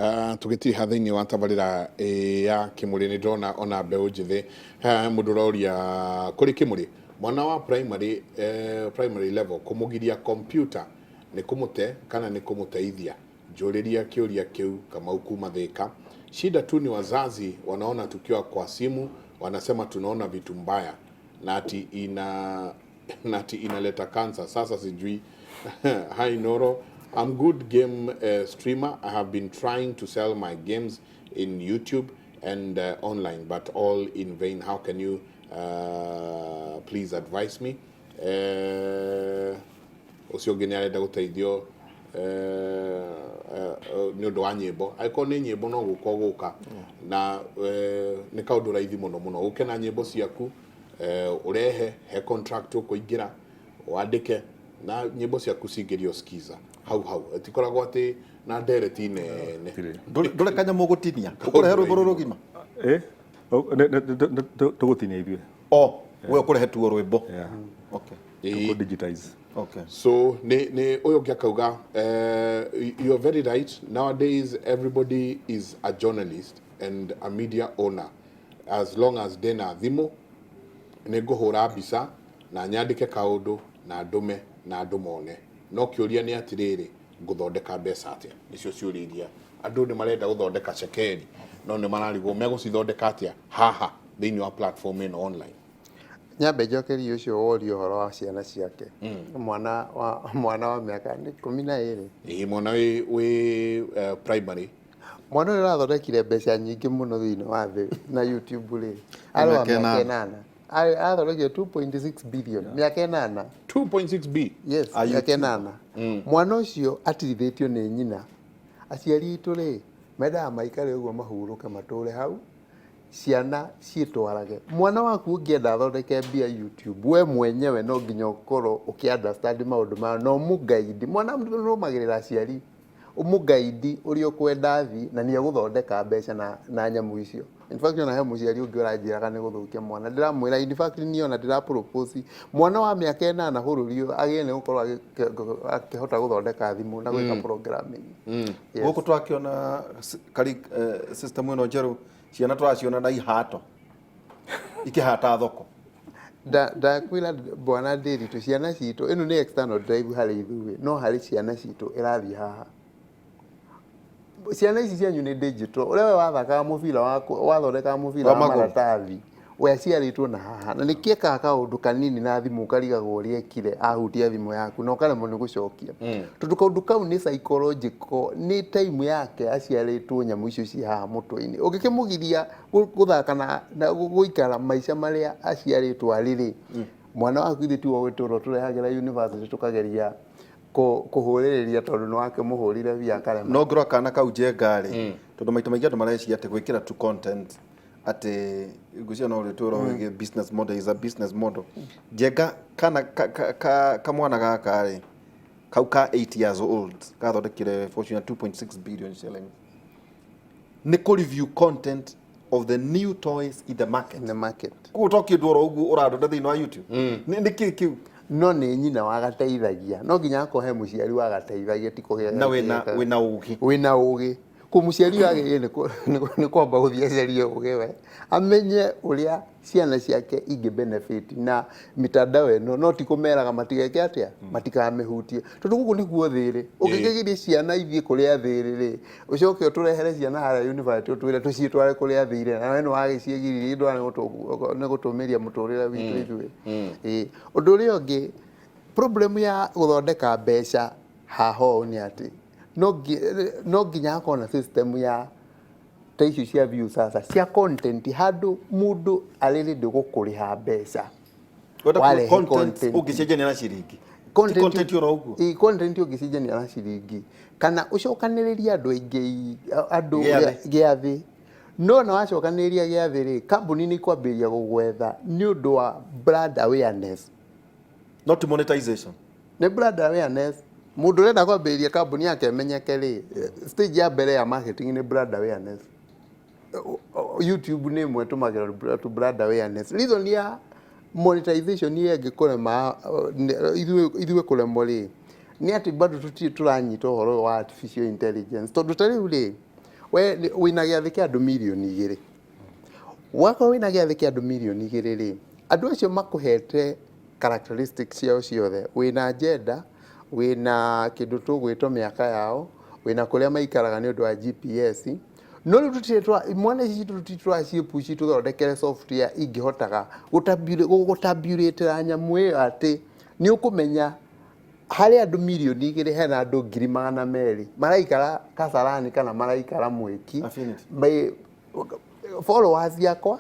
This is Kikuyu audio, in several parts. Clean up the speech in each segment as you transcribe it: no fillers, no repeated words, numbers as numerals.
Tũgĩtiriha thĩinĩ wa tabarĩra ya Kĩmũrĩ, nĩ ndĩrona ona mbeũ njĩthĩ, mũndũ ũroria kũrĩ Kĩmũrĩ, mwana wa primary level kũmũgiria computer nĩ kũmũte kana nĩ kũmũteithia? Njũrĩria kĩũria kĩu. Kamau kuma Thĩka. Shida tu ni wazazi wanaona tukiwa kwa simu, wanasema tunaona vitu mbaya na ati inaleta cancer. Sasa sijui. Hi Noro, I'm good game streamer. I have been trying to sell my games in YouTube and online, but all in vain. How can you please advise me? Ũcio ũngĩ nĩ arenda gũteithio nĩ ũndũ wa nyĩmbo. Angĩkorwo nĩ nyĩmbo, no gũka ũgũka na nĩ kaũndũ raithi mũno mũno. Ũke na nyĩmbo ciaku, ũrehe he contract ũkũingĩra, wandĩke na nyĩmbo ciaku cingĩrio Skiza hau hau. Itikoragwo atĩ na ndereti nene. Ndũrĩ kanyamũ ũgũtinia ũkũrehe rwĩmbo rũrũ rũgima? Eh, tũgũtinia ithuĩ. O we ũkũrehe tuo rwĩmbo? Yeah. Okay. Tũkũ digitize. Okay. So nĩ ũyũ ũngĩ akauga, "You are very right. Nowadays everybody is a journalist and a media owner. As long as ndĩna thimũ, nĩ ngũhũra mbica na nyandĩke kaũndũ na ndũme na andũ mone. No kĩũria nĩ atĩrĩrĩ, ngũthondeka mbeca atĩa?" Nĩcio ciũria iria andũ nĩ marenda gũthondeka cekeri, no nĩ mararigwo megũcithondeka atĩa haha thĩinĩ wa platform ĩno online. Nyambe njokerie ũcio woria ũhoro wa ciana ciake, mwana wa mĩaka nĩ 12. Ĩĩ, mwana wĩ primary. Mwana ũyũ ũrathondekire mbeca nyingĩ mũno thĩinĩ wa thĩ na YouTube rĩ, arĩ wa Mĩaka mĩaka 8. 8. Athondekire 2.6 billion mĩaka 8. 2.6 b? Yes. A Mĩaka YouTube. 8. Mwana ũcio atirithĩtio nĩ nyina. Aciari aitũ rĩ, mendaga maikare ũguo, mahurũke, matũre hau, ciana ciĩtwarage. Mwana waku ũngĩenda athondeke mbia YouTube, we mwenyewe no nginya ũkorwo ũkĩ understand maũndũ mayo na ũmũguide. Mwana nũmagĩrĩra aciari, ũmũguide ũrĩa ũkwenda athiĩ na nĩ egũthondeka mbeca na nyamũ icio. In fact, ona he mũciari ũngĩ ũranjĩraga nĩ gũthũkia mwana. Ndĩramwĩra, in fact, niĩ ona ndĩra propose mwana wa mĩaka 8 bũrũri ũyũ agĩe nĩ gũkorwo akĩhota gũthondeka thimũ na gwĩka programming. Yes. Gũkũ twakĩona kari system ĩno njerũ, ciana tũraciona na ihato ikĩhata thoko. Ndakwĩra bwana Ndĩritũ, ciana citũ, ĩno nĩ external drive harĩ ithuĩ, no harĩ ciana citũ ĩrathiĩ haha. Ciana ici cianyu nĩ digital. Ũrĩa we wathakaga mũbira waku, wathondekaga mũbira Wa wa magũrũ. maratathi, we aciarĩtwo na haha na nĩkĩekaga kaũndũ kanini na thimũ, ũkarigagwo ũrĩa ekire ahutia thimũ yaku na ũkaremwo nĩ gũcokia, tondũ kaũndũ kau nĩ psychological, nĩ time yake aciarĩtwo nyamũ icio ci haha mũtwe-inĩ. Ũngĩkĩmũgiria gũthaka na gũikara maica marĩa aciarĩtwo arĩ rĩ, mwana waku ithuĩ tiwe ũgĩtũra tũrehagĩra university tũkageria kũhũrĩrĩria tondũ nĩ wakĩmũhũrire bia akarema. No ngorwo kana kau njenga rĩ, tondũ maita maingĩ andũ mareciria atĩ gwĩkĩra tu content, atĩ ngwĩciria no ũrĩtwĩra wĩgiĩ business model, is a business model. Njenga kana kamwana gaka rĩ, kau ka 8 years old gathondekire fortune ya 2.6 billion shillings nĩ kũ review content of the new toys in the market. In the market. Koguo to kĩndũ oro ũguo ũrandonda thĩinĩ wa YouTube, nĩ kĩ kĩu? No nĩ nyina wagateithagia, no nginya akorwo he mũciari wagateithagia, ti kũgĩa Na wĩna ũgĩ. Wĩna ũgĩ. Kũ mũciari wagĩrĩire nĩ kwamba gũthiĩ acarie ũgĩ, we amenye ũrĩa ciana ciake ingĩ benefit na mitandao ĩno, no ti kũmeraga matigeke atĩa, matikamĩhutie, tondũ gũkũ nĩkuo thĩrĩ. Ũngĩkĩgiria ciana ithiĩ kũrĩa thĩrĩ rĩ, ũcoke ũtũrehere ciana harĩa university, ũtwĩre tũciĩtware kũrĩa thĩire, na we nĩ wagĩciĩgiririe ndwara nĩ gũtũmĩria mũtũrĩre witũ ithuĩ. Ĩĩ. Ũndũ ũrĩa ũngĩ, problem ya gũthondeka mbeca haha ũũ nĩ atĩ no nginya hakorwo na system ya ta icio cia view sasa cia content, handũ mũndũ arĩ ready gũkũrĩha mbeca. Wenda Warehe content content. ũngĩcenjania na ciringi. Ti content oro ũguo. Ĩ, content ũngĩcenjania na ciringi kana ũcokanĩrĩrie andũ aingĩ, andũ Gĩathĩ. Gĩathĩ. No na wacokanĩrĩria gĩathĩ rĩ, kambuni nĩ ikwambĩrĩria gũgwetha nĩ ũndũ wa brand awareness. Not monetization. Nĩ brand awareness. Mũndũ ũrenda kwambĩrĩria kambuni yake ĩmenyeke rĩ, stage ya mbere ya marketing nĩ brand awareness. YouTube nĩ ĩmwe ĩtũmagĩra to brand awareness. Reason ya monetization ĩyo ĩngĩkũrema ithuĩ kũremwo rĩ, nĩ atĩ bado tũtirĩ tũranyita ũhoro ũyũ wa artificial intelligence, tondũ ta rĩu rĩ We wĩna gĩathĩ kĩa andũ 2 mirioni. Wakorwo wĩna gĩathĩ kĩa andũ 2 mirioni rĩ, andũ acio makũhete characteristics ciao ciothe, wĩna gender, wĩna kĩndũ tũgwĩtwo mĩaka yao, wĩna kũrĩa maikaraga nĩ ũndũ wa GPS. No rĩu tũtirĩ twa mwana ici citũ, tũtirĩ tũraciĩpuci tũthondekere software ingĩhotaga gũtabulĩtĩra nyamũ ĩyo atĩ nĩ ũkũmenya harĩ andũ 2 mirioni hena andũ 200,000 maraikara Kasarani kana maraikara Mwĩki. Affinity. Followers yakwa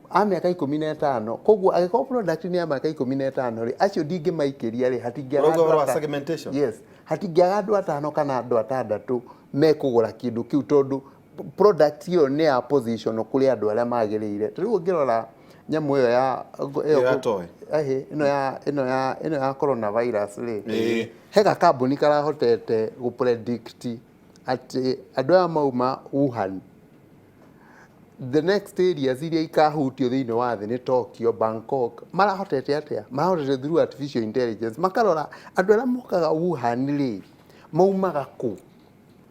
a mĩaka 15, koguo angĩkorwo product nĩ ya mĩaka 15 rĩ, acio ndingĩmaikĩria rĩ, hatingĩaga Ũrauga andũ ũhoro wa segmentation? Yes, hatingĩaga andũ atano kana andũ atandatũ mekũgũra kĩndũ kĩu, tondũ product ĩyo nĩ ya position kũrĩ andũ arĩa magĩrĩire. Ta rĩu ũngĩrora nyamũ ĩyo ya Ĩyo ya toy. Ĩhĩ, ĩno ya coronavirus rĩ, he gakambuni karahotete gũ predict atĩ andũ aya mauma Wuhan, the next areas iria ikahutio thĩinĩ wa thĩ nĩ Tokyo, Bangkok. Marahotete atĩa? Marahotete through artificial intelligence, makarora andũ arĩa mokaga Wuhan rĩ, maumaga kũ?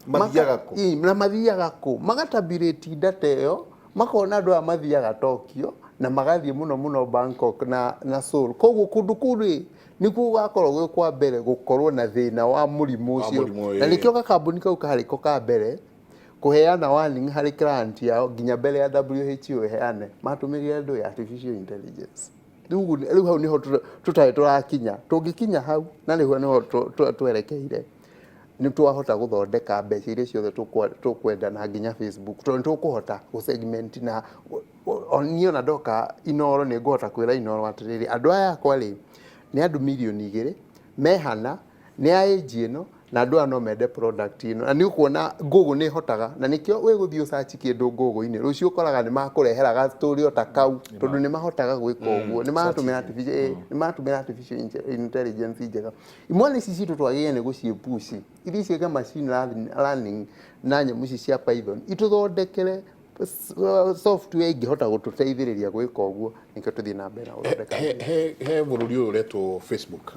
Mathiaga kũ? Ĩ, na mathiaga kũ, magatabirĩti data ĩyo, makona andũ aya mathiaga Tokyo na magathiĩ mũno mũno Bangkok na Seoul, koguo kũndũ kũu rĩ, nĩkuo gũgakorwo gwĩ kwa mbere gũkorwo na thĩna wa mũrimũ Wa ũcio. mũrimũ, Na ĩ. nĩkĩo gakambuni kau karĩ ko ka mbere kũheana warning harĩ client yao nginya mbere ya WHO ĩheane. Matũmĩrire andũ ya artificial intelligence. Rĩu hau nĩho tũtarĩ tũrakinya. Tũngĩkinya hau na nĩho twerekeire, nĩ twahota gũthondeka mbeca iria ciothe tũkwenda na nginya Facebook, tondũ nĩ tũkũhota gũ-segment na niĩ ona ndoka Inoro nĩ ngũhota kwĩra Inoro atĩrĩrĩ, andũ aya akwa rĩ, nĩ andũ 2 mirioni mehana, nĩ a age ĩno, na andũ aya no mende product ĩno. Na nĩ ũkuona Google nĩ ĩhotaga, na nĩkĩo wĩ gũthiĩ ũsearch kĩndũ Google-inĩ rũciũ, ũkoraga nĩ makũrehera ga story o ta kau, tondũ nĩ mahotaga gwĩka ũguo, nĩ maratũmĩra artificial intelligence njega. Imwana ici citũ twagĩrĩire nĩ gũciĩpuci iria ciĩke machine learning na nyamũ ici cia Python, itũthondekere software ingĩhota gũtũteithĩrĩria gwĩka ũguo, nĩkĩo tũthiĩ na mbere na gũthondeka. He bũrũri ũyũ ũretwo Facebook.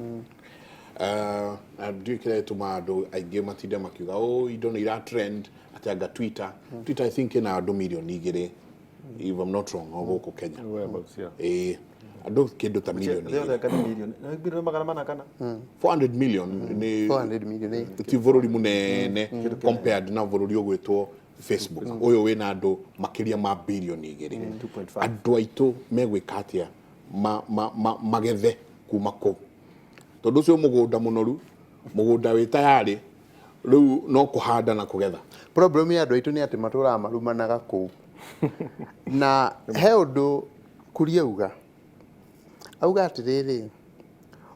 Na ndiũĩ kĩrĩa gĩtũmaga andũ aingĩ matinde makiuga, "Oh, indo nĩ ira trend," atĩ anga Twitter. Twitter, I think, ĩna andũ 2 mirioni, if I'm not wrong, o gũkũ Kenya. Whereabouts, yeah. Ĩĩ, andũ kĩndũ ta milioni Thĩ yothe igĩrĩ. anga nĩ mirioni, nĩ 400,000,000 kana 400 million nĩ 400 million, ĩ. Ti bũrũri mũnene compared na bũrũri ũgwĩtwo Facebook ũyũ wĩna andũ makĩria ma 2 birioni. 2.5. Andũ aitũ megwĩka atĩa magethe kuma kũu? Tondũ ũcio mũgũnda mũnoru, mũgũnda wĩ tayarĩ, rĩu no kũhanda na kũgetha. Problem ya andũ aitũ nĩ atĩ matũraga marumanaga kũu, na he ũndũ Kuria auga, auga atĩrĩrĩ,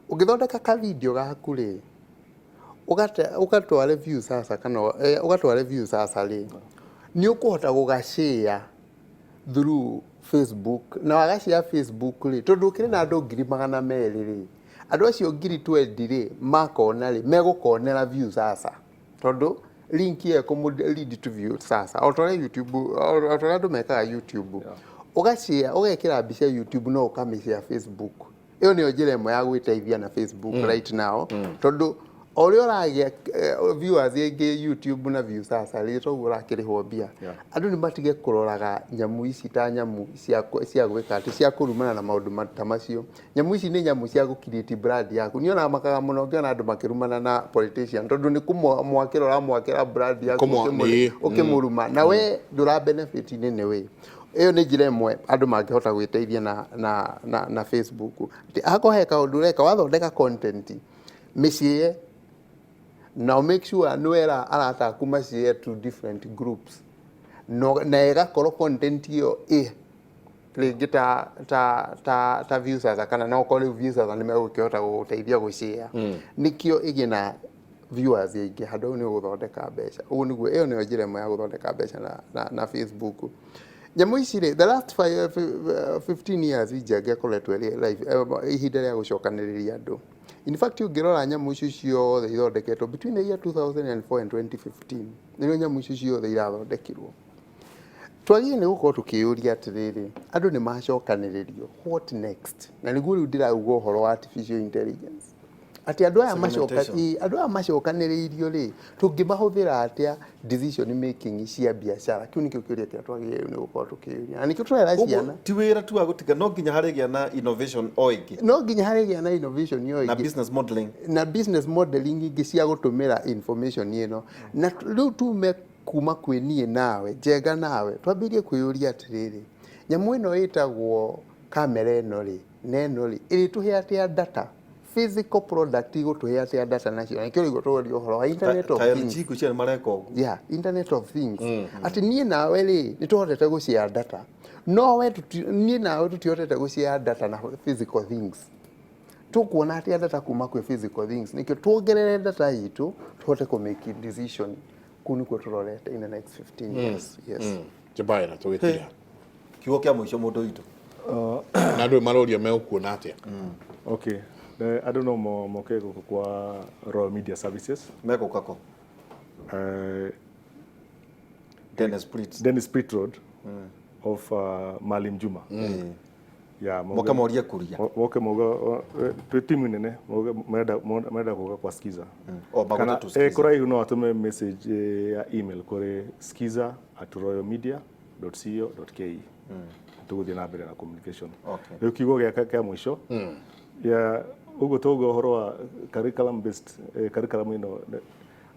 ũngĩthondeka ka video gaku rĩ, ũgatware Viusasa kana ũgatware Viusasa rĩ, nĩ ũkũhota gũgashare through Facebook, na wagashare Facebook rĩ, tondũ ũkĩrĩ na andũ 200,000 rĩ, andũ acio 20,000 rĩ, makona rĩ, megũkonera Viusasa, tondũ link ĩyo ĩkũmũ lead to Viusasa, o ta ũrĩa YouTube, o ta ũrĩa andũ mekaga YouTube, ũgashare, ũgekĩra mbica YouTube, no ũkamĩshare Facebook. Ĩyo nĩyo njĩra ĩmwe ya gwĩteithia na Facebook right now, tondũ o ũrĩa ũragĩa viewers aingĩ YouTube na Viusasa rĩ, toguo ũrakĩrĩhwo mbia. Andũ nĩ matige kũroraga nyamũ ici ta nyamũ cia gwĩka atĩ cia kũrumana na maũndũ ta macio. Nyamũ ici nĩ nyamũ cia gũ create brand yaku. Niĩ ona makaga mũno ngĩona andũ makĩrumana na politician, tondũ nĩ kũmwakĩra ũramwakĩra brand yaku ũkĩmũruma, na we ndũra benefit in any way. Ĩyo nĩ njĩra ĩmwe andũ mangĩhota gwĩteithia na Facebook. Atĩ akorwo he kaũndũ ũreka, wathondeka content, mĩshare na make sure nĩ wera arata aku mashare to different groups, no, na ĩgakorwo content ĩyo ĩ rĩngĩ ta Viusasa, kana no okorwo rĩu Viusasa nĩ megũkĩhota gũgũteithia gũshare, nĩkĩo ĩgĩe na viewers aingĩ. Handũ hau nĩ ũgũthondeka mbeca. Ũguo nĩguo, ĩyo nĩyo njĩra ĩmwe ya gũthondeka mbeca na Facebook. Nyamũ ici rĩ, the last 15 years Njenge ĩkoretwo ĩrĩ live, ihinda rĩa gũcokanĩrĩria andũ. In fact, ũngĩrora nyamũ icio ciothe ithondeketwo between the year 2004 and 2015, nĩrĩo nyamũ icio ciothe irathondekirwo. Twagĩrĩire nĩ gũkorwo tũkĩyũria atĩrĩrĩ, andũ nĩ macokanĩrĩrio, what next? Na nĩguo rĩu ndĩrauga ũhoro wa artificial intelligence. Atĩ andũ aya macoka Segmentation. Andũ aya macokanĩrĩirio rĩ, tũngĩmahũthĩra atĩa decision making cia biacara? Kĩu nĩkĩo kĩũria kĩrĩa twagĩrĩirwo nĩ gũkorwo tũkĩũria, na nĩkĩo tũrera Koguo ciana. Ti wĩra tu wa gũtiga, no nginya harĩgĩa na innovation o ĩngĩ. No nginya harĩgĩa na innovation yo Na ĩngĩ. Business modeling. Na business modeling ingĩ cia gũtũmĩra information ĩno, na rĩu tume kuma kwĩ niĩ nawe, Njenga nawe, twambĩrĩrie kwĩyũria atĩrĩrĩ, nyamũ ĩno ĩtagwo kamera ĩno rĩ, na ĩno rĩ, ĩrĩtũhe atĩa data? Physical product igũtũhe atĩa data nacio? Na nĩkĩo rĩu tũroria ũhoro wa internet of Ta things. LG ngwĩciria nĩ mareka ũguo. Yeah, internet of things, atĩ niĩ nawe rĩ, nĩ tũhotete gũshare data, no we niĩ nawe tũtihotete gũshare data na physical things. Tũkuona atĩa data kuma kwĩ physical things nĩkĩo tuongerere data itũ tũhote kũ make decision? Kũu nĩkuo tũrorete in the next 15 years, yes. Njabaĩra tũgĩtiga. Kiugo kĩa mũico, mũndũ witũ. Na andũ maroria megũkuona atĩa? Okay. Andũ no moke gũkũ kwa Royal Media Services. Megũka kũ? Dennis Pritz. Dennis Pritt Road of Maalim Juma. Yeah, moke morie kuria. Moke moga twĩ timu nene, moge marenda gũka kwa Skiza. O magũte Kana tu Skiza. Kũraihu no atũme message ya email kũrĩ skiza@royalmedia.co.ke. Tũgũthiĩ na mbere na communication. Rĩu kiugo gĩaka kĩa mũico ya ũguo tauga ũhoro wa curriculum based, curriculum ĩno,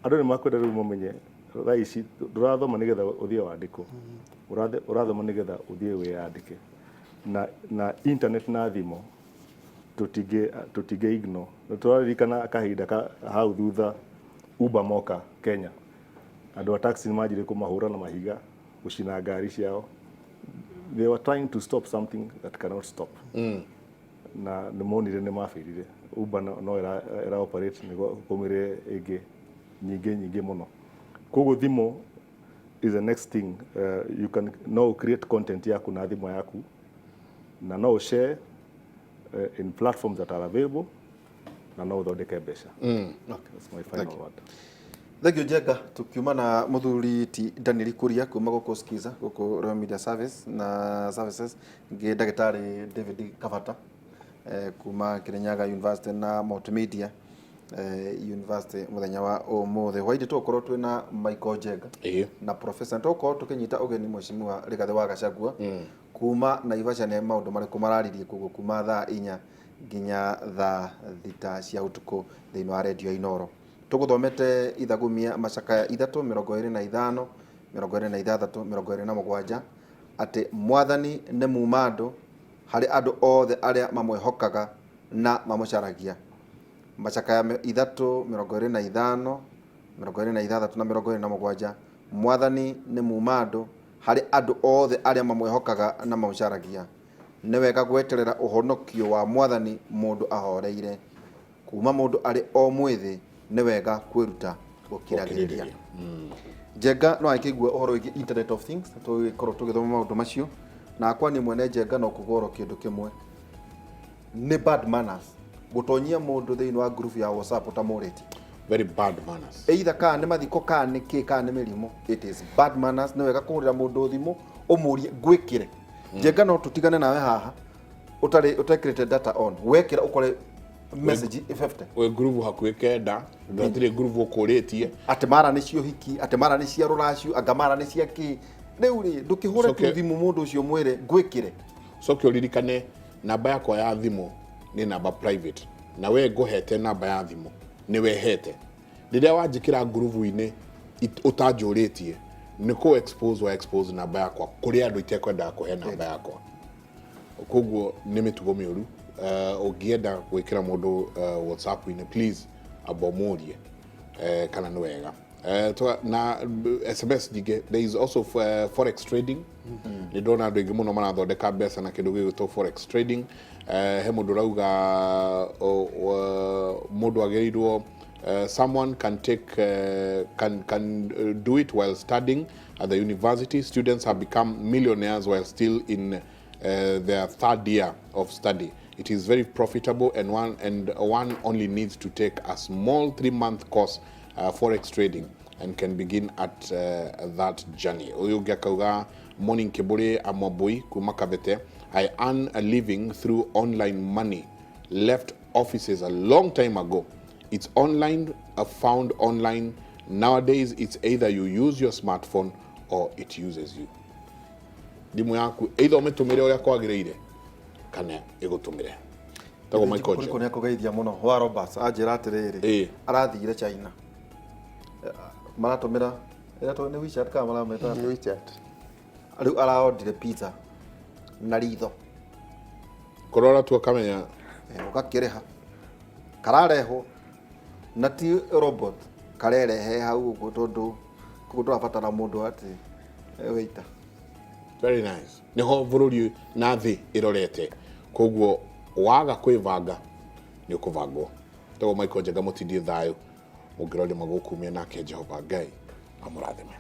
andũ nĩ makwenda rĩu mamenye thaa ici ndũrathoma nĩgetha ũthiĩ wandĩkwo. Ũrathoma nĩgetha ũthiĩ wĩyandĩke na internet na thimũ tũtingĩ ignore. Tũraririkana kahinda ka hau thutha Uber moka Kenya, andũ a taxi nĩ manjirie kũmahũra na mahiga, gũcina ngari ciao. They were trying to stop something that cannot stop, na nĩ monire nĩ mabĩrire. Uber no ĩra operate nĩguo kũmĩre ĩngĩ nyingĩ nyingĩ mũno. Koguo thimũ is the next thing. You can no create content yaku na thimũ yaku, na no share in platforms that are available, na no ũthondeke mbeca. That's my final word. Thank you, Njenga. Tukiuma na muthuri ti Daniel Kuria kuma gũkũ Skiza, gũkũ Royal Media Service na Services, ngĩ ndagĩtarĩ David Kabata kuma Kirinyaga University na Multimedia University. Mũthenya wa ũmũthĩ hwainĩ tũgũkorwo twĩna Michael Njenga na professor, tũgũkorwo tũkĩnyita ũgeni Mheshimiwa Rigathĩ wa Gachagua kuma Naivasha. Nĩ maũndũ marĩkũ mararirie koguo kuma thaa 4 nginya thaa 6 cia ũtukũ thĩinĩ wa redio ya Inoro? Tũgũthomete ithagumia macakaya 3 25 26 27, atĩ mwathani nĩ muma andũ harĩ andũ othe arĩa mamwĩhokaga na mamũcaragia. Macakaya 3 25 26 na 27, mwathani nĩ muma andũ harĩ andũ othe arĩa mamwĩhokaga na mamũcaragia. Nĩ wega gweterera ũhonokio wa mwathani mũndũ ahoreire. Kuma mũndũ arĩ o mwĩthĩ nĩ wega kwĩruta gũkiragĩrĩria. Njenga no akĩigua ũhoro wĩgiĩ internet of things, tũgĩkorwo tũgĩthoma maũndũ macio. Na akwa niĩ mwene Njenga no kuga oro kĩndũ kĩmwe, nĩ bad manners gũtonyia mũndũ thĩinĩ wa group ya WhatsApp ũtamũrĩtie. Very bad manners. Either kana nĩ mathiko, kana nĩ kĩ, kana nĩ mĩrimũ, it is bad manners. Nĩ wega kũhũrĩra mũndũ thimũ ũmũrie ngwĩkĩre. Njenga, no tũtigane nawe haha ũtarĩ ũtekĩrĩte data on, wekĩra ũkore message 50. Wĩ ngurubu hakuhĩ 9, hatirĩ ngurubu ũkũrĩtie. Atĩ mara nĩ cio hiki, atĩ mara nĩ cia rũracio, anga mara nĩ cia kĩ. Rĩu rĩ, ndũkĩhũre tu thimũ mũndũ ũcio mwĩre ngwĩkĩre. Coke ũririkane namba yakwa ya thimũ nĩ namba private, na we ngũhete namba ya thimũ nĩ wehete. Rĩrĩa wanjĩkĩra ngurubu-inĩ ũtanjũrĩtie, nĩ kũ expose wa expose namba yakwa kũrĩ andũ itekwendaga kũhe namba yakwa. Koguo nĩ mĩtugo mĩũru. Ũngĩenda gwĩkĩra mũndũ WhatsApp-inĩ, please amba ũmũrie kana nĩ wega. Na SMS nyingĩ. There is also forex trading. Nĩ ndona andũ aingĩ mũno marathondeka mbeca na kĩndũ gĩgwĩtwo forex trading. He mũndũ ũrauga mũndũ agĩrĩirwo, someone can take can do it while studying at the university. Students have become millionaires while still in their third year of study. It is very profitable, and one only needs to take a small 3-month course, forex trading, and can begin at that journey. Ũyũ ũngĩ akauga, "Morning Kiburi Amwambui kuma Kabete. I earn a living through online money. Left offices a long time ago." It's online, found online. Nowadays it's either you use your smartphone or it uses you. Thimũ yaku either ũmĩtũmĩre ũrĩa kwagĩrĩire kana ĩgũtũmĩre. Tagwo Michael Kũrĩkũ Njega. nĩ akũgeithia mũno wa Roberts anjĩra atĩrĩrĩ. Ĩĩ. Arathire China. Maratũmĩra ĩratũ nĩ WeChat kana maramĩta Nĩ WeChat. Rĩu araondire pizza na ritho. Kũrora tu akamenya. Ũgakĩrĩha kararehwo na ti robot karerehe hau ũguo tondũ koguo ndũrabatara mũndũ atĩ waiter. Very nice. Niho bũrũri na thĩ ĩrorete, koguo waga kwĩbanga nĩ ũkũbangwo. Tagwo Michael Njenga, mũtindie thayũ mũngĩroria magũkumia nake Jehova Ngai amũrathime.